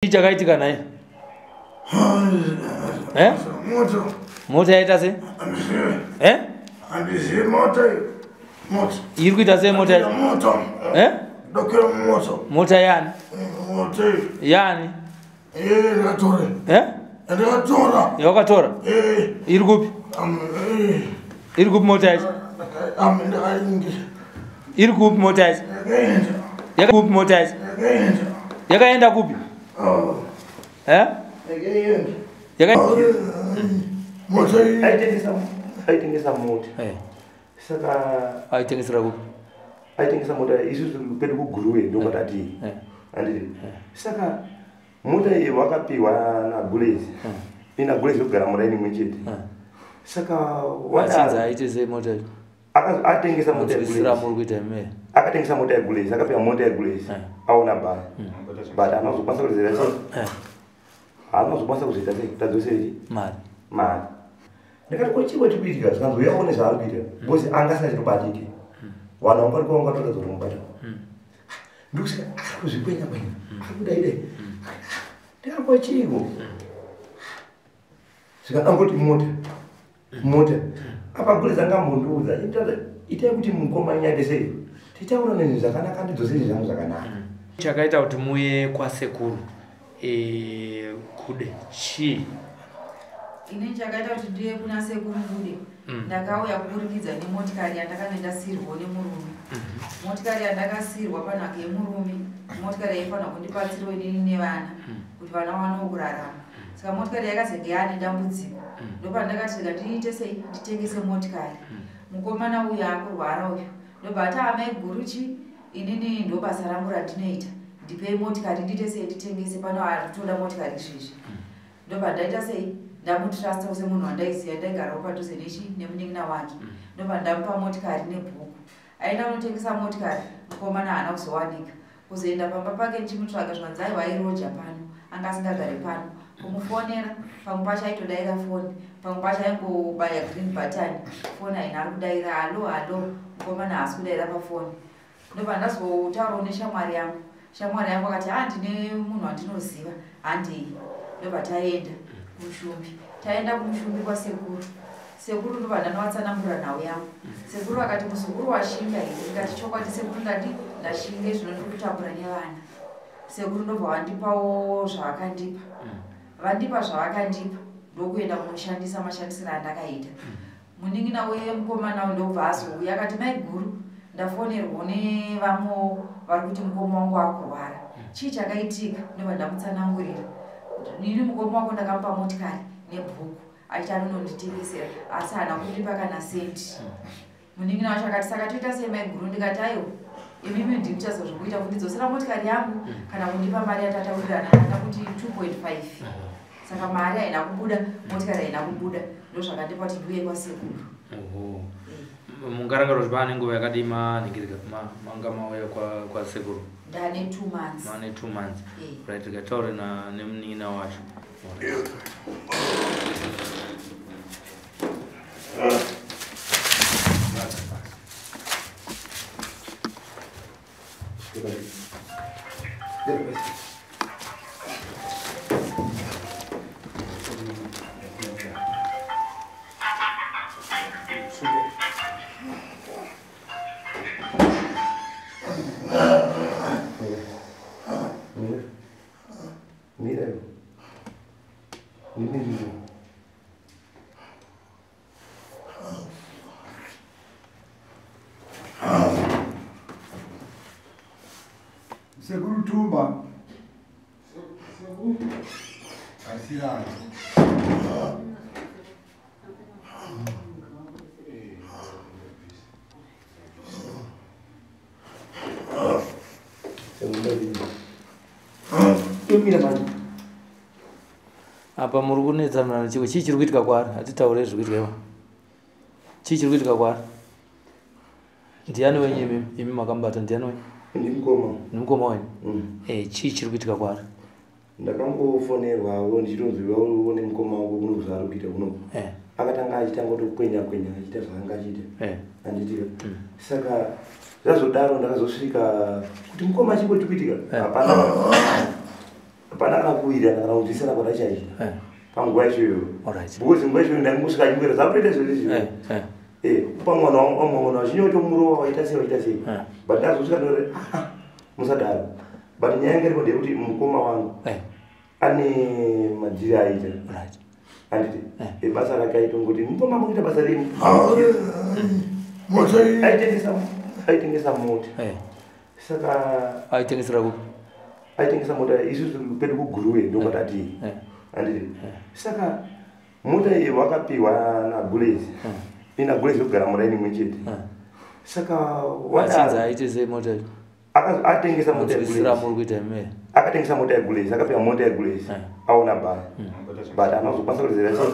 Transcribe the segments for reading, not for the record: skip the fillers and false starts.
Chii chakaitika naye? Eh? Moto. Mota yaita sei? Eh? Handizivi mota iyo. Mota. Iri kuita sei mota yacho? Moto. Eh? Ndokera moto. Mota yani? Mota iyo. Yani? Eh, ndakatora. Eh? Ndakatora. Yawakatora? Eh. Iri kupi? Eh. Iri kupi mota yacho? Ndakaingira. Iri kupi mota yacho? Ndakaenda. Yakakupi mota yacho? Ndakaenda. Yakaenda kupi? Oh. Eh? Ndakaenda. Yaka Mota iyi. Aitengesa mota. Eh. Saka Aitengesera kupi? Aitengesa mota isusu pedu kuGuruve ndokwatati. Eh. Handiti. Saka mota iyi wakapiwa naGulezi. Ina Gulezi kugara muraini imwe chete. Saka Achinzi aite sei mota yacho? Atengesa mota Munzwisira yeGulezi. muri kuita imi. Akatengesa mota yeGulezi, akapiwa mota yeGulezi. Aona bhara. But anozokwanisa kuzoita sei? Eh. Anozokwanisa kuzoita sei? Kuti adzosere Mari. Mari. Ndakati ko chii chikuitika zvikanzi uya uone zvaari kuita. Because anga asina chinobatike. Vanhu vanga variko vanga vatoratidza kuti mubata. Ndokusvika ari kuzvikwenya kwenya. Ari kudai dai. Ndakati ko chiiko? Zvikangoti mota. Mota. Apa Gulezi anga ambondiudza. Itai kuti mukoma nyaite sei? Tichaura nezvinhu zvakanaka ndidzosere zvangu zvakanaka. Chakaita kuti muuye kwasekuru Kude chii? Ini chakaita kuti ndiye kuna sekuru Kude. Ndakauya kuburikidza nemotikari yandakanga ndasirwa nemurume. Motikari yandakasirwa panhaka yemurume, motikari yaifanira kundibatsirawo inini nevana kuti vana vaonewo kurarama. Saka motikari yakazenge yaane dambudziko. Ndopandakati rega ndiite sei nditengese motikari. Mukomana uyu akurwara uyu. Ndobva ati amai guru chi inini ndobasa rangu randinoita. Ndipei motikari ndiite sei nditengese pano arikutoda motikari izvezvi. Ndobva ndaita sei ndamutrusta semunhu wandaiziva ndaigarawo padhuze nechi nemunin'ina wake. Ndobva ndamupa motikari nebhuku. Aenda kunotengesa motikari mukomana haana kuzowanika. Kuzoenda pamba pake ndichimutsvaga zvikanzi aiwa airoja pano anga asingagari pano. Kumufonera pamwe pacho aitodaira foni pamwe pacho aingobaya green button foni haina ari kudaira halo halo mukomana haasi kudaira pafoni. Ndobva ndazotaurawo neshamwari yangu. Shamwari yangu akati ha ndine munhu wandinoziva handei. Ndobva taenda kumushumbi. Taenda kumushumbi kwasekuru. Sekuru ndobva ndanovatsanangura nhau yangu. Sekuru vakati muzukuru washinga here? Ndikati chokwadi sekuru ndati ndashinge zvino ndiri kutambura nevana. Sekuru ndobva vandipawo zvavakandipa. Vandipa zvavakandipa ndokuenda kunoshandisa mashandisiro andakaita. Munin'ina wemukomana uyu ndobva azouya akati mai guru ndafonerwa nevamwewo vari kuti mukoma wangu akurwara. Chii chakaitika? Ndobva ndamutsanangurira. Ini mukoma wako ndakamupa motikari nebhuku achiti anononditengesera asi haana kundipa kana sendi. Munin'ina wacho akati saka toita sei mai guru? Ndikati aiwa imimi ndimi muchaziva zvokuita kundidzosera motikari yangu kana kundipa mari yatataurirana kana kuti 2.5. Saka mari haina kubuda, motikari haina kubuda, ndozvakandipa kuti ndiuye kwasekuru. Oho. Mungarangarira kuti pane nguva yakadii manhingirika manga mauya kwasekuru? Ndane 2 months. Mane 2 months. Right, tikataure nemunin'ina wacho. Sekuru Tumba. Asirani. Apa muri kunetsana nechiko chii chiri kuitika kwaari? Hatitaure zviri kuitika ipapo. Chii chiri kuitika kwaari? Ndiani wenyu imi? Imi makamubata ndiani wenyu? Ndimukoma. Ndimukoma wenyu? Chii chiri kuitika kwaari? Ndakangofonerwawo ndichitonzivawo nemukoma wangu kuno zvaari kuita kuno. Akatanga achitanga kutokwenya kwenya achiita zvaanga achiita. Handitika. Saka zvazodaro ndakazosvika kuti mukoma chiko chiri kuitika. Hapana. Hapana kana kuwirirana kana kunzwisisana kwatachaita panguva yacho iyoyo. Alright. Because nguva yacho ndangosvika achingwera zvakutoita izvozvo izvo. Kupa mwana wamwe vazhinji vatomurova waita sei waita sei. But ndazosvika ndoti musadaro. But nyaya yanga iripo ndeyekuti mukoma wangu ane madhiri aiita. Right. Handiti ebasa rake aitongoti mukoma mukuita basa rei? Mota iyi. Aitengesa mota. Saka Aitengesera kupi? Aitengesa mota isusu pedu kuGuruve ndokwatati. Handiti saka mota iyi wakapiwa naGulezi. Ina Gulezi kugara muraini imwe chete. Saka Achinzi wadaro aite sei mota iyi? Atengesa mota Munzwisisira yeGulezi. muri kuita ime. Akatengesa mota yeGulezi, akapiwa mota yeGulezi. Aona bhaya. But haana kuzokwanisa kuzoita sei?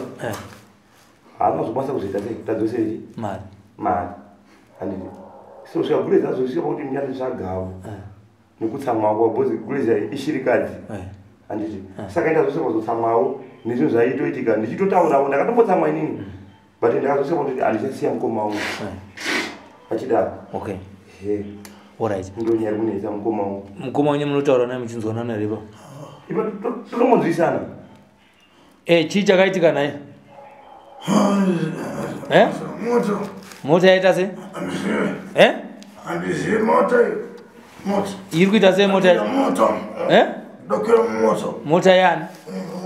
Haana kuzokwanisa kuzoita sei? Kuti adzosere chii? Mari. Mari. Handiti. So svika Gulezi azosvika pakuti munyatsotsvagawo. Nekutsamwawo because Gulezi ishirikadzi. Handiti. Saka ndazosvika kuzotsamwawo nezvinhu zvaitoitika ndichitotaurawo ndakatombotsamwa inini. But ndakazosvika kuti handichasiya mukoma wangu. Achidaro. Okay. Ehe. Alright. Ndo nyaya iri kunetsa mukoma wangu. Mukoma wenyu munotaura naye muchinzwanana here ipapo? Ipa totomonzwisana. Chii chakaitika naye? Mota. Mota yaita sei? Handizivi mota iyi. Mota. Iri kuita sei mota yacho? Mota. Ndokwira mota. Mota yani?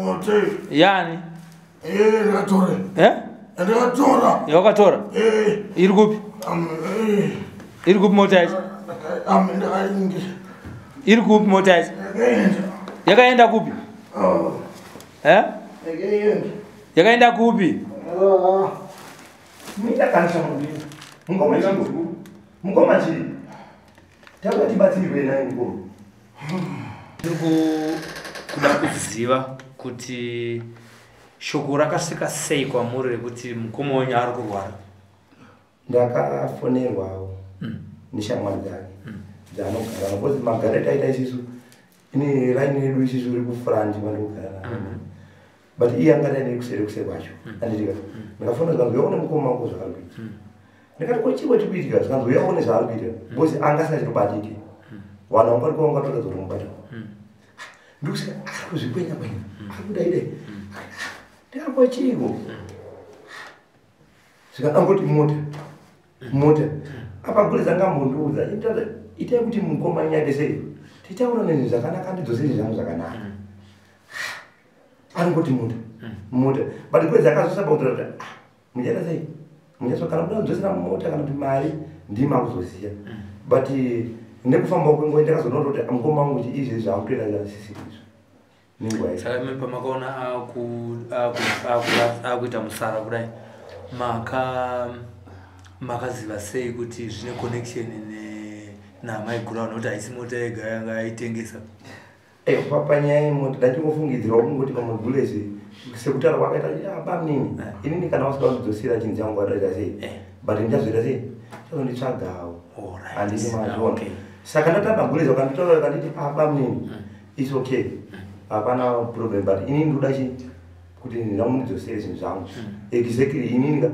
Mota iyi. Yani? Ndakatora. Ndakatora. Yawakatora? Iri kupi? Iri kupi mota yacho? Ndakaingira. Iri kupi mota yacho? Yakaenda. Yakaenda kupi? Yakaenda. Yakaenda kupi? Muita kanisa mudini. Mukoma chii? Mukoma chii? Takuti tibatsirwe naye mukoma. Tiri kuda kuziva kuti shoko rakasvika sei kwamuri rekuti mukoma wenyu ari kurwara. Ndakafonerwawo neshamwari dzake dzaanogara because magariro taita isisu ini raini redu isisu riri kufront pandogara naye. But iye anga aine kuseri kuseri kwacho. Handitika. Ndakafona zvikanzi uya une mukoma wako zvaari kuita. Ndikati ko chii chikuitika zvikanzi uya une zvaari kuita because anga asina chinobatike. Vanhu vanga variko vanga vatoratidza kuti mubata. Ndokusvika ari kuzvikwenya kwenya. Ari kudai dai. Ndikati ko chiiko? Zvikangoti mota. Mota. Apa Gulezi angambondiudza itai kuti mukoma nyaite sei? Titaura nezvinhu zvakanaka ndidzose zvinhu zvangu zvakanaka. Anongoti mota. Mota. But Gulezi akazosaba kutaura kuti muchaita sei? Muchaita kana kuda kudzosera mota kana kuti mari ndimi akuzoziya. But nekufamba kwenguva ndakazoona kuti mukoma wangu kuti izvi zvaakutoita zvasisiri izvo. Nenguva yacho. Saka imi pamakaona akuita musara kudai makaziva sei kuti zvine connection namaiguru nokuti haisi mota yega yanga aitengesa? Panyaya yemota ndachingofungidzirawo kungoti pamwe Gulezi sekutaura kwakaita bamunini inini kana wasika kundidzosera chinhu changu wadaita sei but ndichazoita sei chazonditsvagawo. Handiti mazviona. Saka ndatamba Gulezi vakanditaura vakanditi bamunini it's okay hapana problem but inini ndoda chi kuti ndamundidzosere zvinhu zvangu. Exactly inini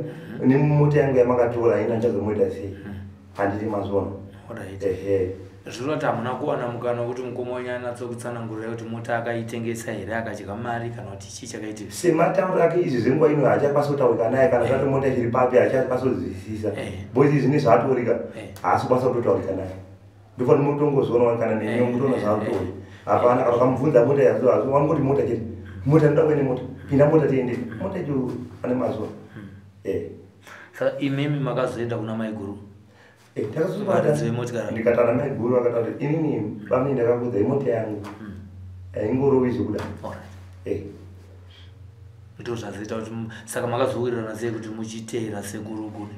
nemota yangu yamakatora ina ndichazomuita sei. Handiti mazviona. Alright. Zvinoti hamuna kuwana mukana wekuti mukoma wenyu anyatsokutsanangurira kuti mota akaitengesa here akadya mari kana kuti chii chakaitika? Sematauriro ake izvi zvenguva ino haachakwanisi kutaurika naye kana zvati mota ichiri papi haachakwanisi kuzwisisa. Because izvi nezvaatorika haasi kukwanisa kutotaurika naye. Ndofanira mutongozoona kana neniwo mutoona zvaakutori. Hapana kana ukamubvunza mota yazo hazo wangoti mota chete. Mota ndoda kuenda mota. Pinda mota tiende. Mota icho ane mazuva. Saka imimi makazoenda kuna maiguru? Ndakazobata ndikatana maiguru akataura kuti inini bamini ndakakudza imota yangu. Haingorovi zvekuda. Ndizvo zvazoita kuti saka makazowirirana sei kuti muchiteera sekuru Gude?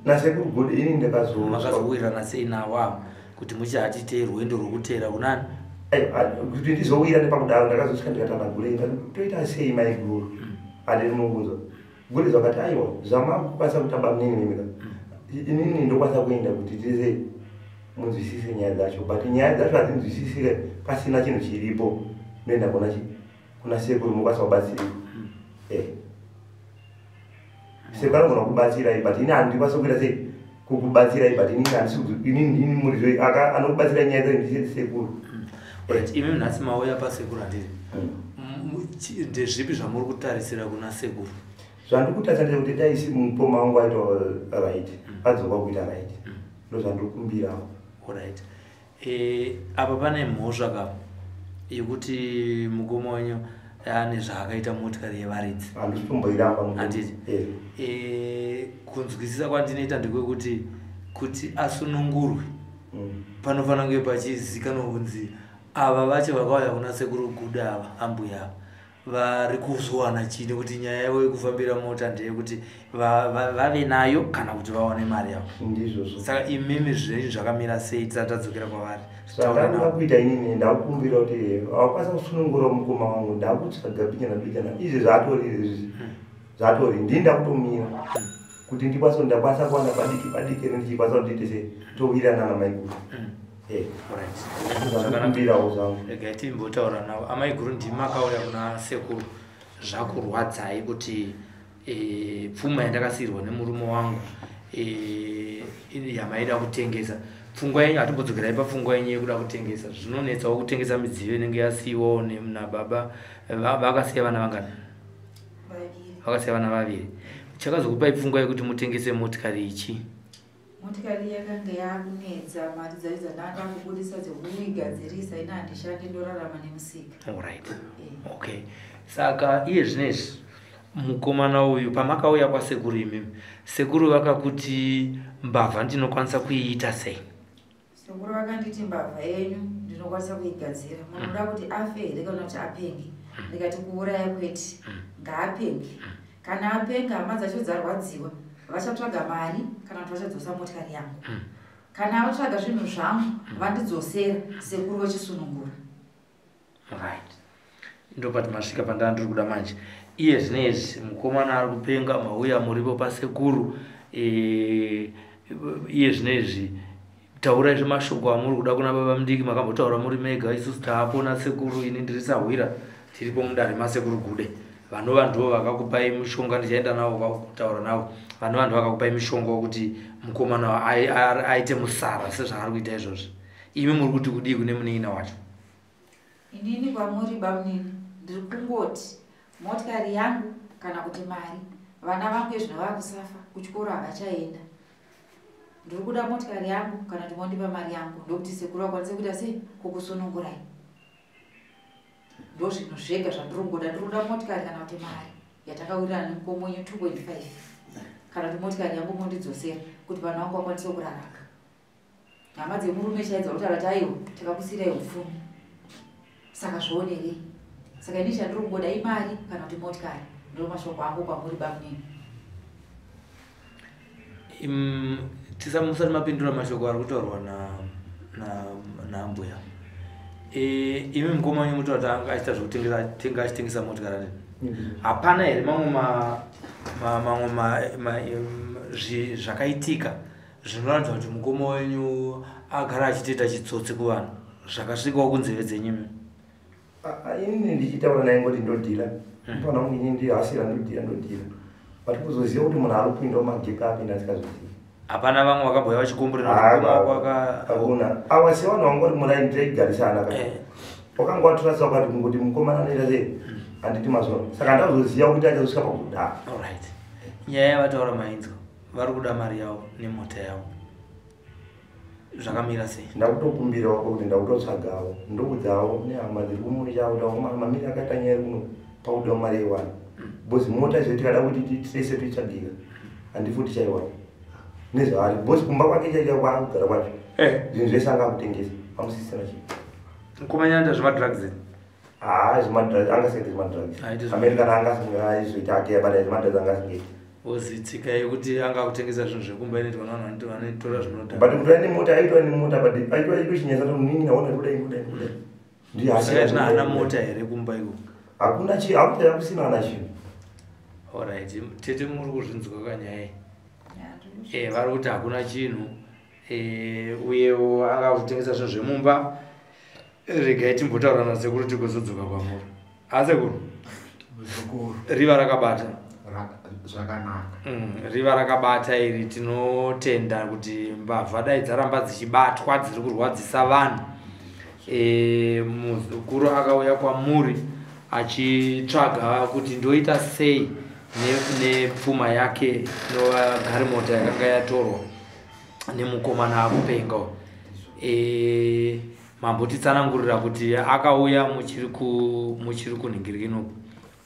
Nasekuru Gude inini makazowirirana sei navo kuti muchihatitei rwendo rwekuteera kunani? Kuti ndizowira nepakudaro ndakazosvika ndikatana Gule ndikati toita sei maiguru? Handiri mubvunzo. Gule zvakati aiwa zvamakukwanisa kutamba munini mimika. Inini ndokwanisa kuenda kuti tise munzwisise nyaya dzacho but nyaya dzacho hadzinzwisisike pasina chinhu chiripo. Ndoenda kuna sekuru mukwanisa kubatsirika. Sekuru anogona kubatsirai but ini handikwanisi kuita sei kukubatsirai but inini handisi inini murizo anokubatsirai nyaya dzacho ndiseti sekuru. Right, imi nhasi mauya pasekuru handiti? Ndezvipi zvamuri kutarisira kuna sekuru? Zvandiri kutarisa ndezvekuti dai mukoma wangu aita right, adzoka kuita right, ndozvandiri kumbirawo. Alright. Apa pane mhosva ka yekuti mukoma wenyu ane zvaakaita motikari yevaridzi. Handisi kumboiramba. Handiti? Kunzwisisa kwandinoita ndekwekuti kuti asunungurwe panofanira kunge pachizikanwa kunzi ava vacho vakauya kuna sekuru Gude ava, ambuya ava, vari kuzowana chii, nekuti nyaya yavo yekufambira mota ndeyekuti vave nayo kana kuti vawane mari yavo. Ndizvozvo. Saka imimi zvenyu zvakamira sei tisati tadzokera kwavari? Zvandakuda kuita inini, ndakukumbira kuti wakwanisa kusunungura mukoma wangu, ndakutsvaga bichana bichana. Izvi zvatori izvi zvatori, ndini ndakutomira kuti ndikwanise, ndakwanisa kuwana padiki padiki ere, ndichikwanisa kuti ndiite sei, towirirana namaiguru. Zvandakumbirawo zvangu. Regai timbotaura navo. Amaiguru, ndimi makauya kuna sekuru, zvakurwadzai kuti pfuma yandakasiyirwa nemurume wangu yamaida kutengesa. Pfungwa yenyu, hatimbodzokerai papfungwa yenyu yekuda kutengesa. Zvinonetsawo kutengesa midziyo inenge yasiyiwawo nababa. Vakasiya vana vangani? Vaviri. Vakasiya vana vaviri. Chakazokupai pfungwa yekuti mutengese motikari ichi? Motikari yakanga yakunetsa, mari dzacho dzandanga kubudisa dzekuigadzirisa, ina handishandi, ndorarama nemusika. Alright. Okay, saka iye zvinezvi mukomana uyu, pamakauya kwasekuru imimi, sekuru vakakuti mbavha ndinokwanisa kuiita sei? Sekuru vakanditi mbavha yenyu ndinokwanisa kuigadzira, munoda kuti afe here kana kuti apenge? Ndikati kuuraya kwete, ngaapenge. Kana apenga, hama dzacho dzarwadziwa, vachatsvaga mari kana kuti vachadzosa motikari yangu. Kana vatsvaga zvinhu zvangu vandidzosera, sekuru vachisunungura. Right, ndopati masvika pandaa ndiri kuda manje. Iye zvinezvi mukomana ari kupenga, mauya muripo pasekuru. Iye zvinezvi taurai zvemashoko amuri kuda kuna baba mudiki. Makambotaura muri mega, isusu taapona sekuru. Ini ndiri sahwira, tiripo mudare masekuru Gude, vanova ndo vakakupai mushonga. Ndichaenda navo kutaura navo. Vanova ndo vakakupai mushonga wekuti mukomana aite musara sezvaari kuita izvozvi. Imi muri kuti kudii kune munin'ina wacho? Inini kwamuri bamunini ndiri kungoti motikari yangu kana kuti mari. Vana vangu ezvino vakusafa, kuchikoro havachaenda. Ndiri kuda motikari yangu kana kuti mondipa mari yangu, ndokuti sekuru vakwanise kuita sei, kukusunungurai. Ndo zvinhu zvega zvandiri kungoda. Ndiri kuda motikari kana kuti mari yatakawirirana nemukoma wenyu 2.5, kana kuti motikari yangu mondidzosera kuti vanhu vangu vakwanise kurarama. Hama dzemurume chaidza kutaura kuti aiwa, takakusiyirai upfumi, saka zvionerei. Saka ini chandiri kungoda imari kana kuti motikari. Ndo mashoko angu kwamuri bamunini. Musati mapindura mashoko ari kutaurwa naambuya, imi mukoma wenyu mutaura kuti anga achiita zvekutengesa, tenga achitengesa motikari, handiti? Hapana here mamwe mamwe zvakaitika zvinoratidza kuti mukoma wenyu agara achitoita chitsotsi kuvanhu, zvakasvikawo kunzeve dzenyu imi? Inini ndichitaura naye ngoti ndodhila mufana wangu, inini ndihasira, ndodhila, ndodhila, but kuzoziva kuti munhu ari kupinda mumagepa apinda asikazozivi. Hapana vamwe vakambouya vachikomborera kuti mukoma wako Hakuna. Awa sevanhu vangu vari muraini, taigarisana ka, wakanga waturasa wakati kungoti mukomana anoita sei, handiti mazuva, saka ndazoziva kuti achazosvika pakudaro. Alright, nyaya yavataura mainzwa. Vari kuda mari yavo nemota yavo. Zvakamira sei? Ndakutokumbirawo kuti ndakutotsvagawo, ndoudzawo nehama dziri kumusha kuti mamiri akaita nyaya kuno, pakudiwa mari yewana, because mota izvo tikada kuti tese toitsvagika, handifi tichaiwana nezvaari, because kumba kwake chaicho kwaakugara kwacho, zvinhu zvese anga akutengesa, amusisina chinhu. Mukomana zvemadrugs? Haa, zvemadrugs angasingaiti zvemadrugs. Aiti zvemadrugs. America angasingazoita ake, but zvemadrugs angasingaiti. Ozi tsika yekuti anga akutengesa zvinhu zvekumba inoitwa navanhu vanotora zvinodhaka. But kuti aine mota, aitwa nemota, but aitwa aitochinyasa kuti nini naona kudai kudai kudai. Ndiye Saka zvino haana mota here kumba iko? Hakuna chi, hakuti hakusina kana chinhu. Alright, tete, muri kuzvinzwa kanyaya iyi? Vari kuti hakuna chinhu, uyewo anga kutengesa zvinhu zvemumba. Regai timbotaura nasekuru, tigozodzoka kwamuri. Asekuru, Muzukuru. Riva rakabata. Zvakanaka. Riva rakabata iri. Tinotenda kuti mbavha dai dzaramba dzichibatwa, dziri kurwadzisa vanhu. Muzukuru akauya kwamuri achitsvaga kuti ndoita sei nepfuma yake inova garimota yakanga yatorwa nemukomana akupenga. Mambotitsanangurira kuti akauya muchiri kunhingirikino,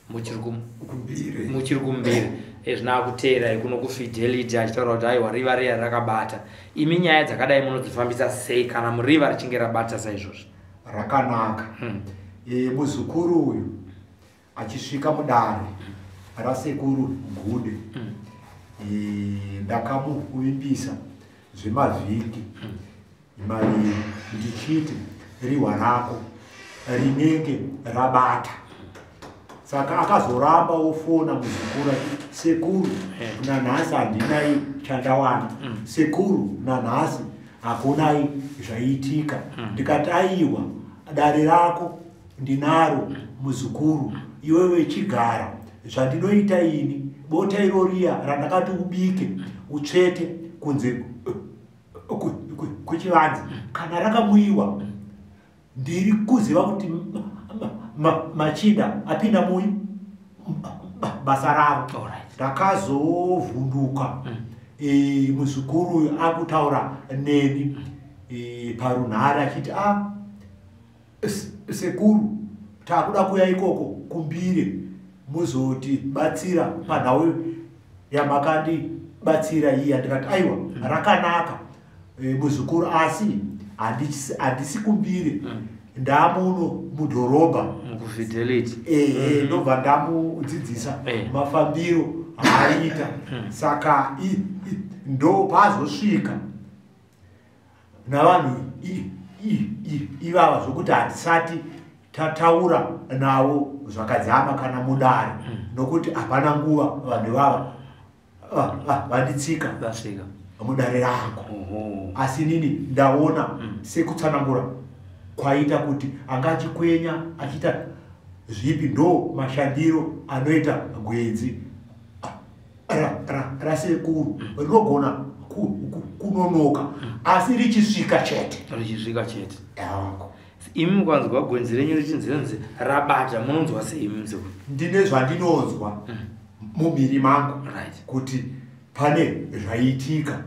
muchiri kumbiri ezvino akuteerai kuno kuFidelity achitaura kuti aiwa riva riya rakabata. Imi nyaya dzakadai munodzifambisa sei kana muriva richinge rabata saizvozvo? Rakanaka. Muzukuru uyu achisvika mudare rasekuru Gude, ndakamuvimbisa zvemavhiki maviri ndichiti rihwa rako rinenge rabata. Saka akazoramba ofona muzukuru achiti sekuru nanhasi handinai chandawana, sekuru nanhasi hakunai zvaiitika. Ndikati aiwa, dare rako ndinaro muzukuru, iwewe chigara zvandinoita ini, bota iro riya randakati ubike utsvete kunze kwechivanze, kana rakamwiwa ndiri kuziva kuti machinda apinda muyi basa ravo. Ndakazovhunduka muzukuru uyu akutaura neni parunhare achiti sekuru takuda kuya ikoko kumbire muzotibatsira panhau yamakandibatsira iya. Ndikati aiwa, rakanaka muzukuru, asi handisi kumbire, ndamuno mudhorobha mukuFidelity. Ndobva ndamudzidzisa mafambiro aita. Saka ndo pazosvika navanhu ivava zvokuti hatisati tataura navo zvakadzama kana mudare, nokuti hapana nguva vanhu ivava vanditsika mudare rangu. Asi nini ndaona sekutsanangura kwaita kuti anga achikwenya achiita zvipi, ndo mashandiro anoita gwenzi rasekuru rinogona kunonoka asi richisvika chete. Richisvika chete. Imi mukanzwa gwenzi renyu richinzi rabata, munonzwa sei imi muzukuru? Ndine zvandinonzwa mumhiri mangu kuti pane zvaiitika,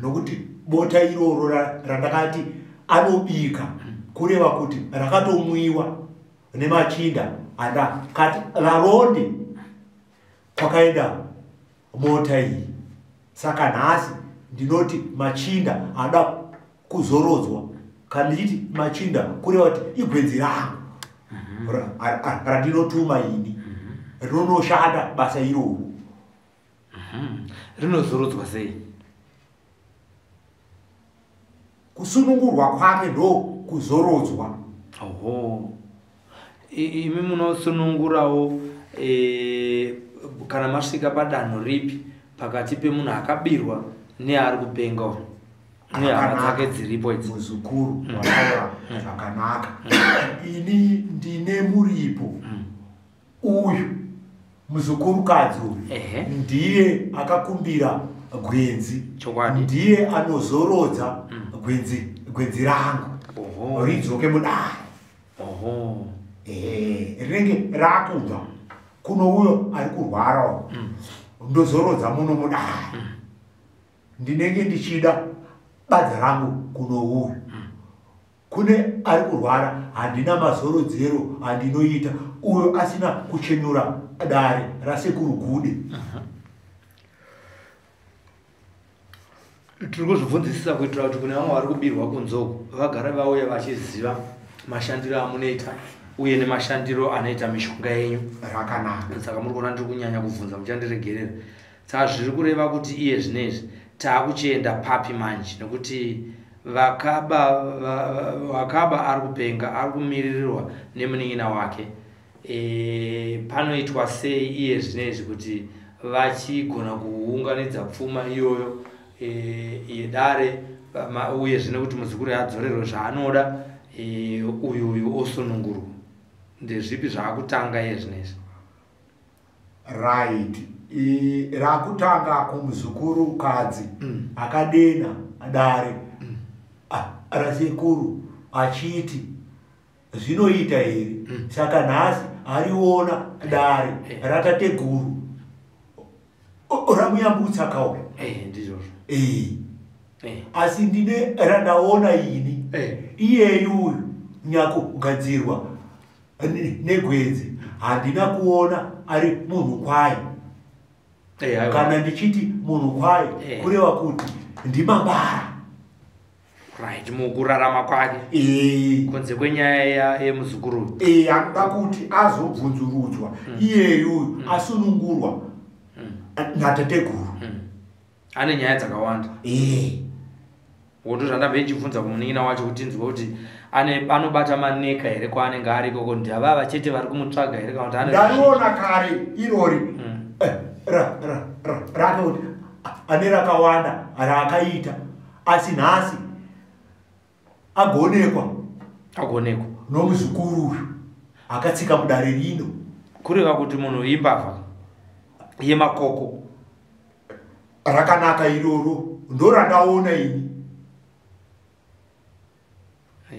nokuti bota iroro randakati anobika kureva kuti rakatomwiwa nemachinda andakati varonde kwakaenda mota iyi. Saka nhasi ndinoti machinda anoda kuzorodzwa. Kana ndichiti machinda kureva kuti igwenzi rangu randinotuma ini, rinonoshanda basa iroro. Rinozorodzwa sei? Kusunungurwa kwake ndo kuzorodzwa. Oho. Imi munosunungurawo kana masvika padanho ripi pakati pemunhu akabirwa neari kupenga nehama dzake dziripo idzi? Muzukuru wataura zvakanaka. Ini ndine muripo uyu muzukurukadzi uyu ndiye akakumbira gwenzi, ndiye anozorodza gwenzi rangu ridzoke mudare. Rinenge rakubva kuno uyo ari kurwarawo, ndozorodza muno mudare. Ndinenge ndichida badza rangu kuno uyu. Kune ari kurwara handina mazorodzero andinoita, uyo asina kuchenura dare rasekuru Gude. Tiri kuzvibvunzisisa kuitira kuti kune vamwe vari kubirwa kunzoko vagare vauye vachiziva mashandiro amunoita uye nemashandiro anoita mishonga yenyu. Rakanaka. Saka muri kuona ndiri kunyanya kubvunza, muchandiregerera. Saka zviri kureva kuti iye zvinezvi taakuchienda papi manje, nekuti vakaba ari kupenga, ari kumiririrwa nemunin'ina wake. Panoitwa sei iye zvinezvi kuti vachigona kuunganidza pfuma iyoyo yedare, uyezve nekuti muzukuru adzorerwe zvaanoda, uyu osunungurwa? Ndezvipi zvaakutanga iye zvinezvi? Right. Rakutanga kumuzukurukadzi akadena dare rasekuru Achiti zvinoita here? Saka nhasi ariona dare ratateguru ramuyambutsa kauya. Ndizvozvo. Asi ndine randaona ini. Iyeyu uyu nyakugadzirwa negwenzi handina kuona ari munhu kwaye. Kana ndichiti munhu kwaye kureva kuti ndimambara. Right, mukurarama kwake. Kunze kwenyaya yemuzukuru. Anoda kuti azobvunzurudzwa iyeyu asunungurwa natateguru. Ane nyaya dzakawanda. Woto zvandabve ndichibvunza kumunin'ina wacho kuti ndinzwe kuti anobata maneka here kwaanenge ari ikoko, ndavava chete vari kumutsvaga here kana kuti ane. Ndariona kare irori rake kuti ane rakawanda raakaita, asi nhasi agonekwa. Agonekwa nomuzukuru uyu akatsika mudare rino. Kureva kuti munhu imbavha yemakoko. Rakanaka iroro ndorandaona ini.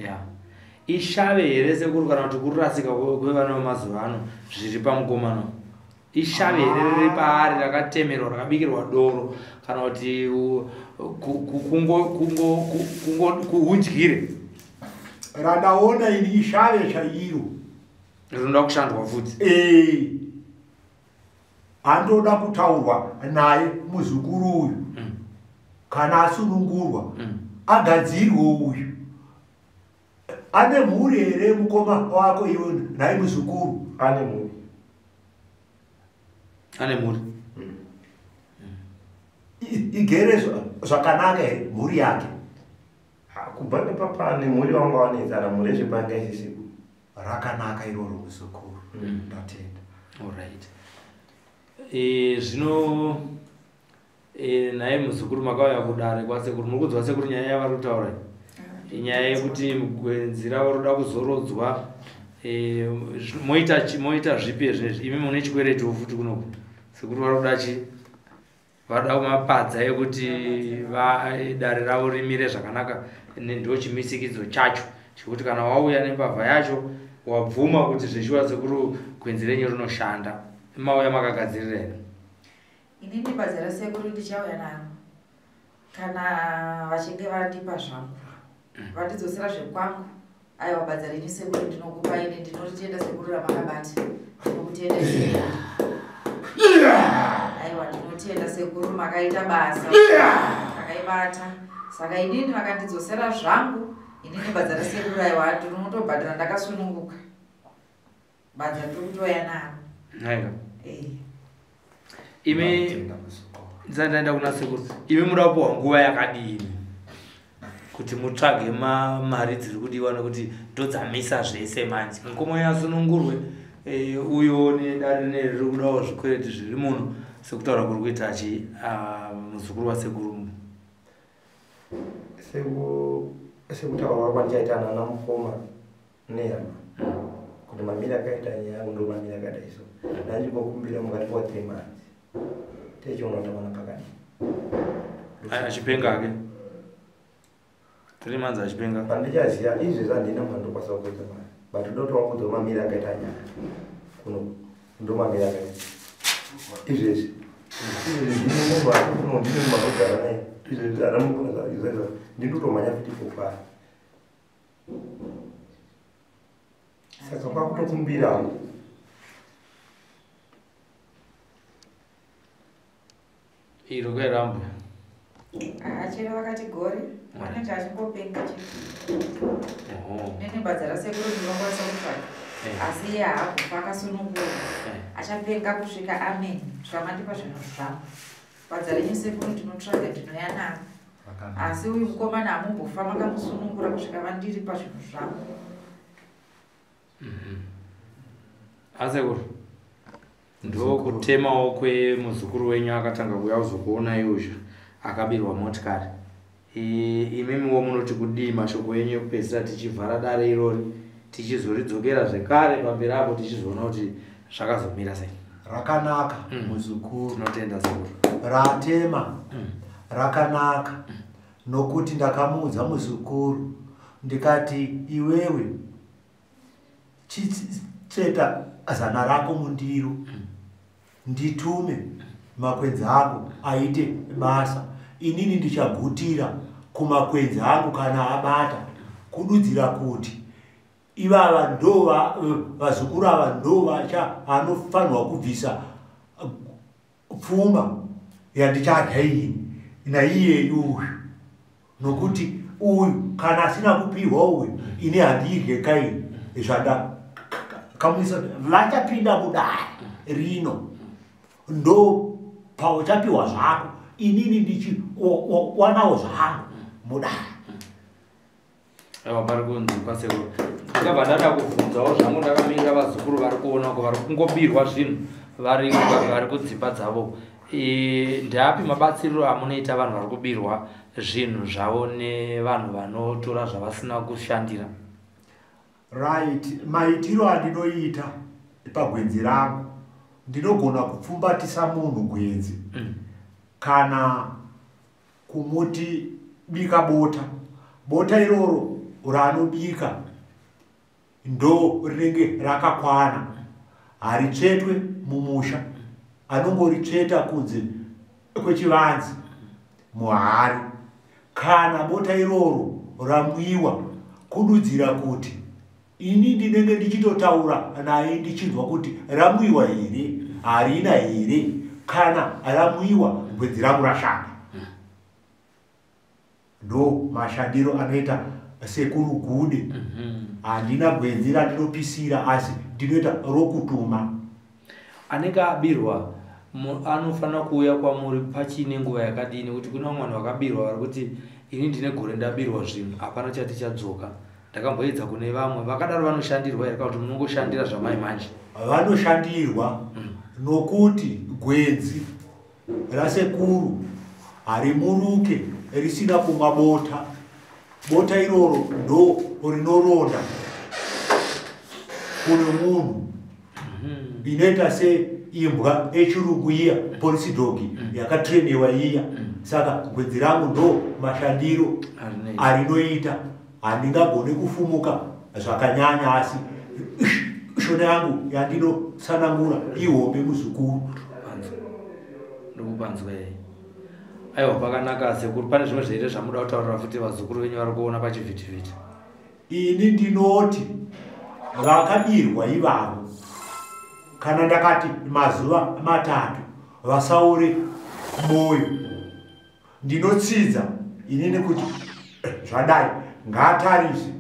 Ya, ishave here sekuru kana kuti kurasika kwevana vemazuva ano zviri pamukomana? Ishave here riri paari rakatemerwa rakabikirwa doro kana kuti kuundyire? Randaona ini ishave chairo rinoda kushandwa futi. Andoda kutaurwa naye muzukuru uyu. Kana asunungurwa agadzirwe uyu. Ane mhuri here mukoma wako iwe naye muzukuru? Ane mhuri. Ane mhuri. Igere zvakanaka here mhuri yake? Kubva nepapa nemhuri wanga wanetsana mhuri yezvepanga isisipo. Rakanaka iroro muzukuru. Ndatenda. Alright. Zvino naye muzukuru makauya kudare kwasekuru, muri kunzwa sekuru nyaya yavari kutaura? Inyaya yekuti gwenzi ravo roda kuzorodzwa. Moita zvipi zvinezvi? Imi mune chikweretiwo futi kunoku. Sekuru vari kuda varikuda mapadza ekuti dare ravo rimire zvakanaka. Ndo chimisikidzo chacho chekuti kana wauya nembavha yacho wabvuma kuti zveshuwa sekuru gwenzi renyu rinoshanda. Mauya makagadzirira here? Inini badza rasekuru ndichauya naro kana vachinge vandipa zvangu, vandidzosera zvekwangu. Aiwa, badza renyu sekuru ndinokupa ini, ndinoritenda sekuru ramakabata. Ndinokutenda sekuru. Aiwa, ndinotenda sekuru, makaita basa makaibata. Saka inini vakandidzosera zvangu, inini badza rasekuru aiwa ndinotobhadhara ndakasununguka. Badza ndiri kutoya naro. Aiwa. Imi ndisati kuna sekuru, imi muda kupiwa nguva yakadini kuti mutsvage mari dziri kudiwa nekuti ndodzamisa zvese manje? Mukoma yasunungurwe uyo nedare riri kudawo zvikwereti zviri muno sekutaura kuri kuita muzukuru wasekuru. Sekutaura kwandichaita nana mukoma nehama kuti mamiri akaita nyaya yangu ndo mamiri akadai, so ndandingokumbira mukati wa 3 months techiona kuti mwana pakadii. Achipenga ake 3 months achipenga. Pandichaziva izvezvi handina mwana ndokwanisa kuita mari, but ndotovaudza mamiri akaita nyaya kuno ndo mamiri akaita izvezvi. Izvezvi ndine munhu ari kuno, ndine munhu anogara naye izvezvi aramukona izvezvi, ndinotomhanya futi kokwaari. Saka kwakutokumbirawo iro kwerambwe. Chero vakati gore anenge achingopenga chete. Nene badza rasekuru ndinokwanisa kutsvaga, asi iye haabvufa akasunungurwa. Achapenga kusvika amen, kusvika mandipa zvinhu zvangu. Badza renyu sekuru ndinotsvaga ndinoya naro, asi uyu mukomana hamumbofa makamusunungura kusvika vandiripa zvinhu zvangu. Asekuru, ndokutemawo kwemuzukuru wenyu akatanga kuuya kuzokuonai uzvo akabirwa motikari. Imimiwo munoti kudii mashoko enyu ekupedzisira tichivhara dare irori tichizoridzokera zvekare pamberi apo tichizoona kuti zvakazomira sei? Rakanaka muzukuru. Tinotenda sekuru. Ratema rakanaka nokuti ndakamuudza muzukuru. Ndikati iwewe chitsveta zana rako mundiro, nditume makwenzi angu aite basa. Inini ndichagutira kumakwenzi angu kana abata, kududzira kuti ivava ndo vazukuru ava ndo vacha anofanirwa kubvisa pfuma yandichadya ini naiyeyu uyu, nokuti uyu kana asina kupihwa uyu ini handirye kaini. Zvandakamuisa vachapinda mudare rino ndo pauchapiwa zvako, inini ndichiwanawo zvangu mudare. Aiwa, pari kunzwikwa sekuru. Ndakabva ndada kubvunzawo zvangu ndakamirira vazukuru vari kuona uko vari kungobirwa zvinhu vari kudzimba dzavo. Ndeapi mabatsiriro amunoita vanhu vari kubirwa zvinhu zvavo nevanhu vanotora zvavasina kushandira? Right, maitiro andinoita pagwenzi rangu, ndinogona kupfumbatisa munhu gwenzi kana kumuti bika bota. Bota iroro raanobika ndo rinenge rakakwana, haritsvetwe mumusha, anongoritsveta kunze kwechivanze muhari. Kana bota iroro ramwiwa, kududzira kuti ini ndinenge ndichitotaura naye ndichinzwa kuti ramwiwa here, harina here. Kana ramwiwa, gwenzi rangu rashanda. Ndo mashandiro anoita sekuru Gude. Handina gwenzi randinopisira, asi ndinoita rokutuma. Anenge abirwa anofanira kuuya kwamuri pachine nguva yakadini? Kuti kuna vamwe vanhu vakabirwa vari kuti ini ndine gore ndabirwa zvinhu, hapana chati chadzoka. Ndakamboedza kune vamwe vakadaro. Vanoshandirwa here kana kuti munongoshandira zvamai manje? Vanoshandirwa, nokuti gwenzi rasekuru harimuruke risina kumwa bota. Bota iroro ndo rinoronda kune munhu, inoita seimbwa yechirungu iya, police dog yakatrainiwa iya. Saka gwenzi rangu ndo mashandiro arinoita. Handingagoni kufumuka zvakanyanya, asi shona yangu yandinosanangura ihombe, muzukuru. Ndikupanzwei. Aiwa, pakanaka sekuru. Pane zvimwe zveire zvamuda kutaurira futi vazukuru venyu vari kuona pachivhitivhiti? Ini ndinoti vakabirwa ivavo, kana ndakati mazuva 3, vasaure mwoyo. Ndinotsidza inini kuti zvadai, ngaatarise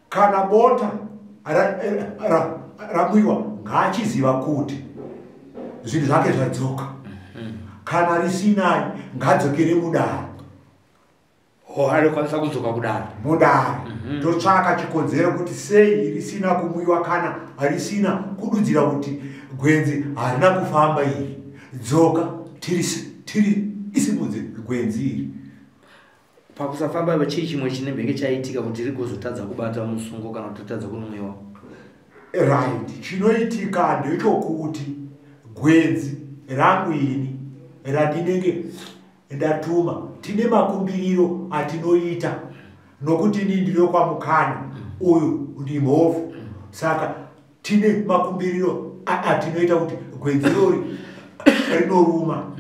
kana bota ramwiwa, ngaachiziva kuti zvinhu zvake zvadzoka. Kana risinai, ngadzokere mudare. Ho, anokwanisa kudzoka kudare? Mudare. Totsvaka chikonzero kuti sei risina kumwiwa. Kana risina, kududzira kuti gwenzi harina kufamba iri. Dzoka tiri isimudze gwenzi iri. Pakusafamba, chii chimwe chinembenge chaitika kuti rigozotadza kubata musungo kana kuti ritadza kunomwiwa? Right, chinoitika ndechokuti gwenzi rangu ini randinenge ndatuma, tine makumbiriro atinoita, nokuti ini ndiri kwaMukanya, uyu ndimhofu. Saka tine makumbiriro atinoita kuti gwenzi rori rinoruma.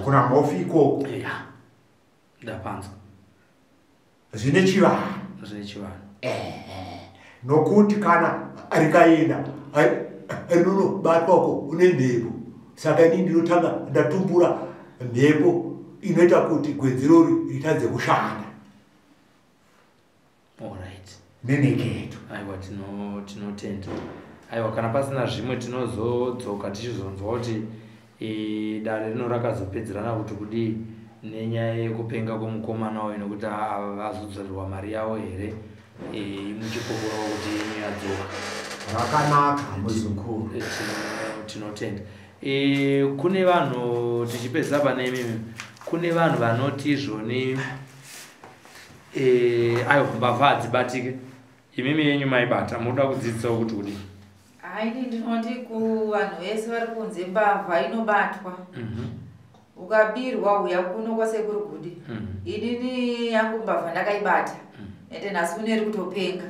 Kuna mhofu ikoko. Ya, ndapanzwa. Zvine chivanhu. Zvine chivanhu. Nokuti kana rikaenda rinonobatwako nemhepo. Saka inini ndinotanga ndatumbura mhepo inoita kuti gwenzi rori ritadze kushanda. Nenheketo. Aiwa, tinotenda. Aiwa, kana pasina zvimwe, tinozodzoka tichizonzwa kuti dare rino rakazopedzerana kuti kudii nenyaya yekupenga kwemukomana uyu, nekuti vazodzorerwa mari yavo here, muchipupurawo kuti yenyu yadzoka. Rakanaka, muzukuru. Tinotenda. Kune vanhu, tichipedzisa pane imimi, kune vanhu vanoti izvoni aiwa, mbavha hadzibatike. Imimi yenyu maibata, munoda kudzidzisawo kuti kudii? Haini, ndinoti kuvanhu vese vari kunze, mbavha inobatwa. Ukabirwa uya kuno kwasekuru Gude. Inini yangu mbavha ndakaibata, ende nhasi uno iri kutopenga.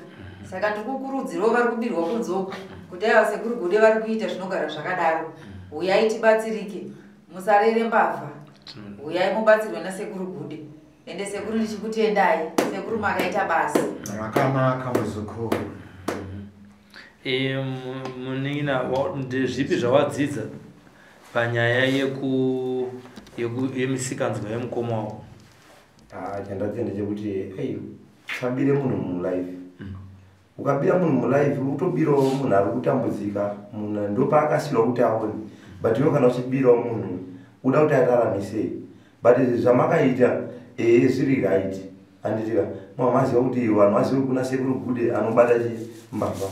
Saka ndiri kukurudzirawo vari kubirwa kunze uku kuti aiwa, sekuru Gude vari kuita zvinogara zvakadaro. Uyai tibatsirike, musarere mbavha, uyai mubatsirwe nasekuru Gude. Ende sekuru, ndichikutendai sekuru, makaita basa rakanaka, muzukuru. Munin'ina, ndezvipi zvawadzidza panyaya yemisikanzwa yemukoma wako? Ah, chandadzidza ndechekuti ei, usabire munhu mulife. Ukabira munhu mulife, utobirawo munhu ari kutambudzika. Munhu ndopaakasirwa kuti aone, but iwe kana uchibirawo munhu, uda kuti ararame sei? But zvamakaita, ehe, zviri right, handitika? Maziva kuti vanhu vazive kuna sekuru Gude anobata chimbavha,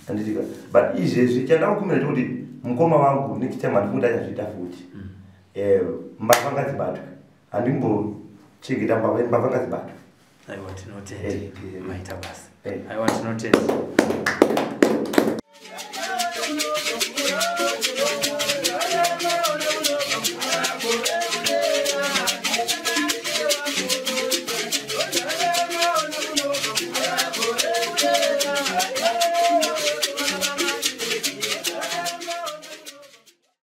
handitika? But izvezvi chandakukumira chekuti mukoma wangu next time handifuni kuti achazviita futi. Mbavha ngadzibatwe, handimbochengeta mbavha. Mbavha ngadzibatwe. Aiwa, tinotenda. Eh. Maita basa. Eh. Aiwa, tinotenda.